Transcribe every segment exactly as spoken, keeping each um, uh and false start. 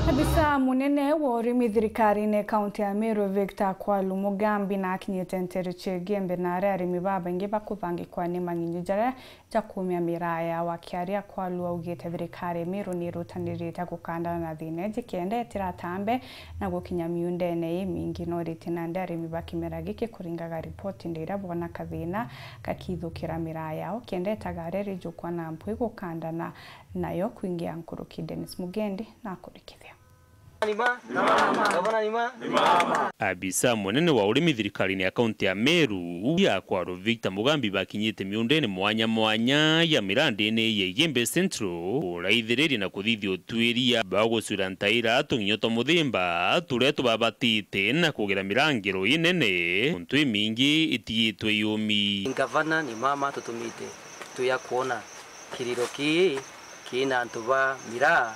Abisa munene wa urimi thirikarine kaunti ya Meru, Victor Kwalu Mugambi, na akinyite nteru cia Igembe, na aria arimi babaingi bakubangikwa ni mang'inyu jaria ja kuumia miraa yao. Akiaria, Kwalu augite thirikari ya Meru ni irutanirite gukandana na thina iji kenda itiratambe na gukinya miundene imingi. No riti nandi arimi ba kimera giki, kuringaga ripoti, ndiria bona kathina gakithukira miraa yao kenda itagaria rijukwa na mpwi gukandana nayo kwingia nkuruki. Dennis Mugendi nakurikithia. Ni ma? Ni mama. Gavana ni ma? Ni mama. Abisa munene wa urimi thirikarine ya kaunti ya Meru ya Kwalu, Victor Mugambi, bakinyite miundene mwanya mwanya ya mirandene ya Igembe Central, kuraithiriria na kuthithia utwiria bwa gucwira ntaira tung'inyo twa muthemba turia tubabatite na kugira mirangiro inene, untu imingi itigitwe yumi. Gavana ni mama tutumite tuya kuona kiriro kii kina antu ba miraa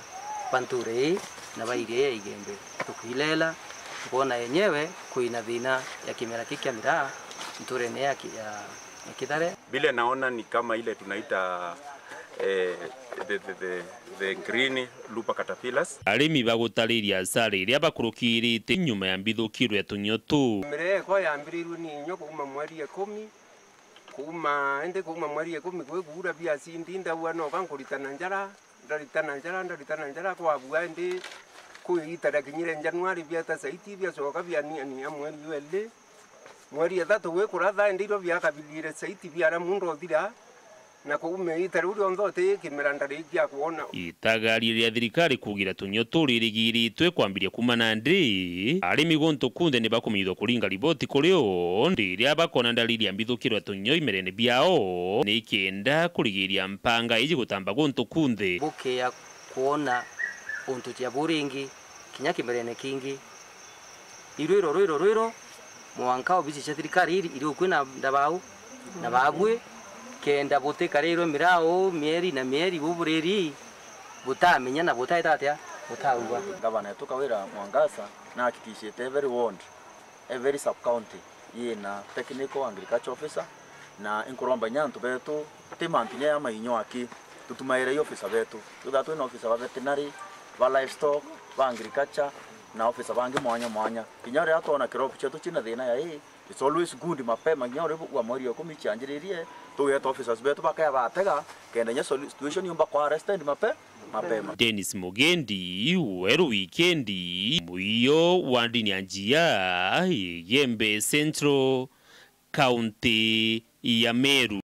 ba nture ii na ba iria ya Igembe. Tukuilela, tukoona enyewe kwina thina ya kimera kii kia miraa nturene ya ki-, ya, ya Kithare. Vile naona ni kama ile tunaita, eh, the, the, the, the green looper caterpillars. Arimi bagutariria asara iria bakurukirite nyuma ya mbithukiro ya tung'inyo tuu. Miraa ekwa yambirirwe ni inyo kuuma mweri ya ikumi. Kuuma, indi kuuma mweri ikumi gwikuura biacindi, ndauga noka nkuritana njara, ndaritana njara, ndaritana njara, kwabua indi kwi ita riakinyire Januari, bieta saiti, biacoka bianiania mweri jweli. Mweri ithatu gwikuratha, indi irio biakabithire saiti, biara muunda uthira, na kuuma ita riu rionthe uti kimera ndarikia kwona. Itagaria ria thirikari kugira tung'inyo tuu ririgiritwe kwambiria kuuma nandi, arimi guntu kunthe ni bakumenyithua kuringa riboti kuri o, ndiria bakona ndariri ya mbithukiro ya tung'inyo imerene biao, ni kenda kurigiria mpanga iji gutamba guntu kunthe. Bukea kwona untu ja buringi kinya kimerene kingi. Irwiro, rwiro, rwiro, mwanka obici cia thirikari iri, iri ukui na ndabau na babui, kenda butikariirwe mirau mieri na mieri buburiri, butamenya na butaita atia, butauga. Gavana wetu Kawira Mwangaza na hakikishite every ward, every sub county yina technical agriculture officer, na inkuromba inya antu betu ti mantu inya ya mainyo aki, tutumaire i officer betu. Twithaa twina officer ba veterinary, ba livestock, ba agriculture, na officer bangi mwanya mwanya. Kinya riria twona crop cietu cina thina ya ii, it's always good mapema, kinya uri bwa mweri wa ikumi cianjiririe, tugeta officers betu bakaya batega, kenda inya solu-, situation yumba kwa arrested mape-, mapema. Dennis Mugendi, Weru Wikendi, muio wa ndini ya njia, Igembe Central, kaunti ya Meru.